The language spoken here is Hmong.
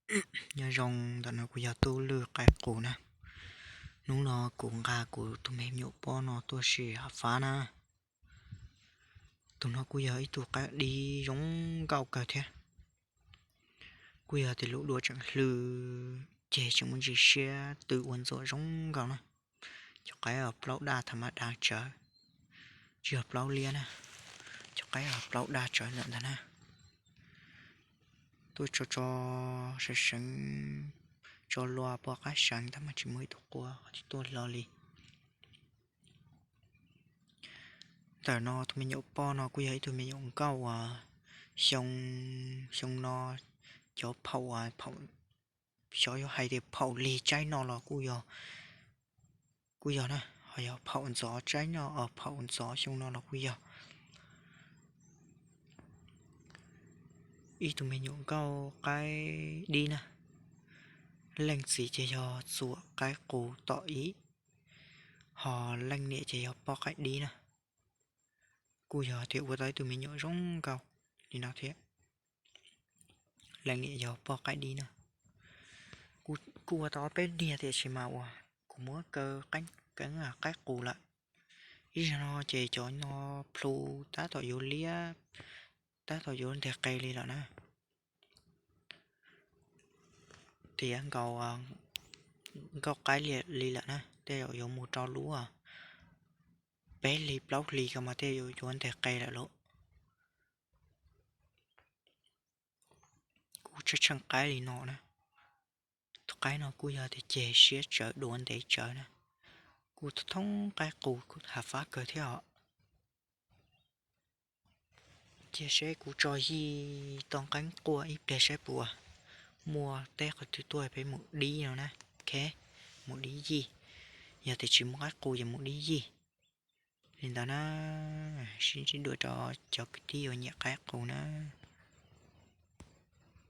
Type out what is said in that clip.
Nyob zoo, ntawm no kuj yog Tub Lwj qaib qus na. Hnub no kuv nqa kuv tus me nyuam pob no tuaj sim hav fab na. Tus no kuj yog ib tug qaib dib zoo nkauj kawg thiab. Kuj yog tias lub duav tseem hlw, ceg tseem muaj ntsis siab tw ua ntxuam zoo nkauj na. Cov qaib plaub daj tham ma da tsawv, tsis yog plaub liab na. Cov qaib plaub daj tsawv ntawm ntag na. Tuaj tso tso seev seev, tso lua poj qaib seev tab mas tsis muaj ib tug qua qhov twg tuaj hlo li. Ntawm no tus me nyuam poj no kuj yog ib tug me nyuam nkauj uas xyoo, xyoo no cov phaum, phaum, xyov yuav hais tias phaum lig tsaib no los kuj yog, kuj yog na, ho yog phaum ntxov tsaib no, phaum ntxov xyoo no los kuj yog. Ib tug me nyuam nkauj qaib dib na. Leej txiv ces yog txuam qaib qus tom ib, ho leej niam ces yog poj qaib dib na. Kuj yog tias ua tau ib tug me nyuam zoo nkauj li no thiab. Leej niam yog poj qaib dib na. Kuj ua tau ob peb niag tiam sis mas uas kuv muab kaw qaib qus lawm. Ib zaug no ces cov no plhu tab tom yuav liab, tab tom yuav nteg qe li lawm na. Tiav nkaus nkauj qaib li lawm na, tej zaum yuav mus rau lub peb hlis plaub hlis ko mas tej zaum yuav nteg qe lawm lauj. Kuj tsheej tsheej qaib li no na. Tus qaib no kuj yog tias ceg siab tsawv, duav ntev tsawv na. Kuj thoob qaib qus hav fab kawg thiab os. Cia seb kuv tso yij tau nqeeb quaj ib pliag saib puas muaj teb qhov twg tuaj peb mus dib no na. Ok, mus dib yij. Yog tias tsis muaj qaib qus ces mus dib yij. Li ntawd na, sib ntsib dua rau cov kwv tij uas nyiam qaib qus na.